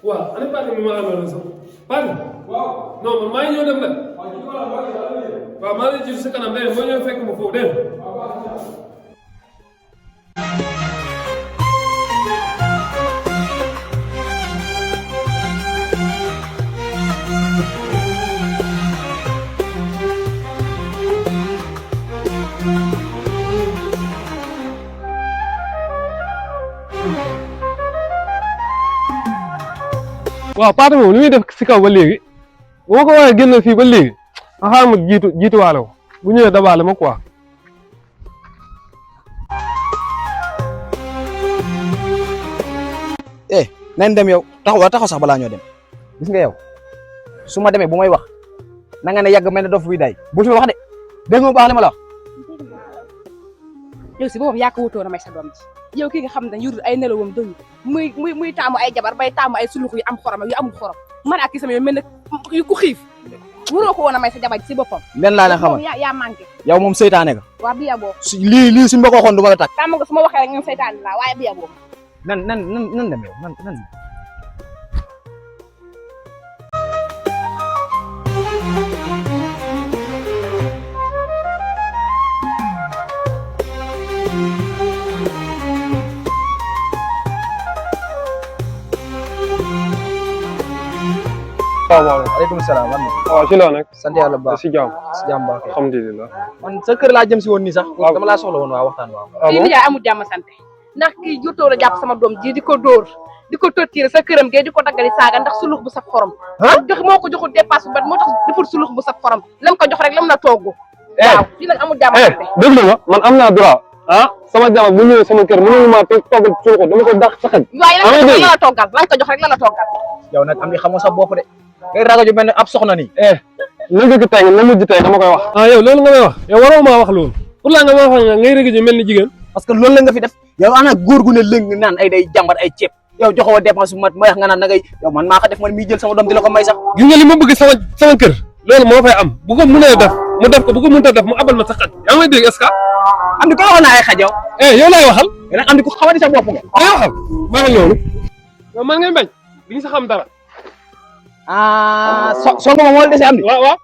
waaw ana Pathé mi ma àndoon sax Pathé. waaw non man maa ngi ñëw dem nag. waaw maa ngi lay jiitu si kanam dégg nga boo ñëwee fekk ma foofu dégg nga. waaw Pathé moom li muy def si kaw ba léegi boo ko waxee génn fii ba léegi nga xaar ma jiituwaale ko bu ñëwee dabaale ma quoi. nañ dem yow taxaw sax balaa ñoo dem gis nga yow su ma demee bu may wax na nga ne yàgg mel ne dof buy day bu fi wax de dégg nga baax li ma la wax. yow si boobu yaa ko wutoon a may sa doom ji yow kii nga xam ne yurul ay nelawam doñu muy taamu ay jabar bay taamu ay sulux yu am xorom yu amul xorom man ak sama yow mel ne yu ku xiif wuroo ko woon a may sa jabar ji si boppam. leen laa leen xamal yaa manqué. yow moom seytaane nga. waaw bi yaboo. lii suñu ma ko waxoon du ma la tàkk. tàmm nga su ma waxee rek ngeen seytaane laa waaye bi yaboo. nan dem yow nan. waaw waaleykum salaam. waaw si loo nekk. sant yàlla bu baax si jàmm. si jàmm baax. alhamdulilah. man sa kër laa jëm si woon nii sax. dama laa soxla woon waa waxtaan waaw. kii nijaay amul jàmm sant ndax kii jotoo la jàpp sama doom ji di ko dóor di ko torturer sa këram gee di ko daggali saaga ndax sulux bu saf xorom. jox moo ko joxul dépasse bu bat moo tax deful sulux bu saf xorom lam ko jox rek lam na togg. waaw fii nag amul jàmm sant. déglu ma man am naa droit sama jabar bu ñëwee sama kër mënuñu maa toog toggal sulux dama ko dàq sa xaj. waaye lan la toggal lan ko jox rek lan la toggal. yow nag am di xamoo sa bopp de ngay ragal ju mel ne ab soxna nii. na dëgg tey na mujj tey dama koy wax. yow loolu nga may wax yow waroo maa wax loolu pour la nga ma wax ngay rëgg ji mel ni jigéen. parce que loolu la nga fi def yow ana góor gu ne lëng naan ay day jàmbat ay ceeb yow joxoo dépense bu mat ma wax nga naan na ngay yow man maa ko def man miy jël sama doom di la ko may sax. gis nga li ma bëgg sama kër loolu moo fay am bu ko mënee def mu def ko bu ko mënta def mu abal ma sa xaj yaa ngi may dégg est-ce que. am di ko waxoon naa ay xaj yow. yow laay waxal. yow nag am di ko xamadi sa bopp nga. laay waxal maa ngi loolu. yow man ngay bañ di nga sa xam dara. soo ko ma moo la dese am di. waaw.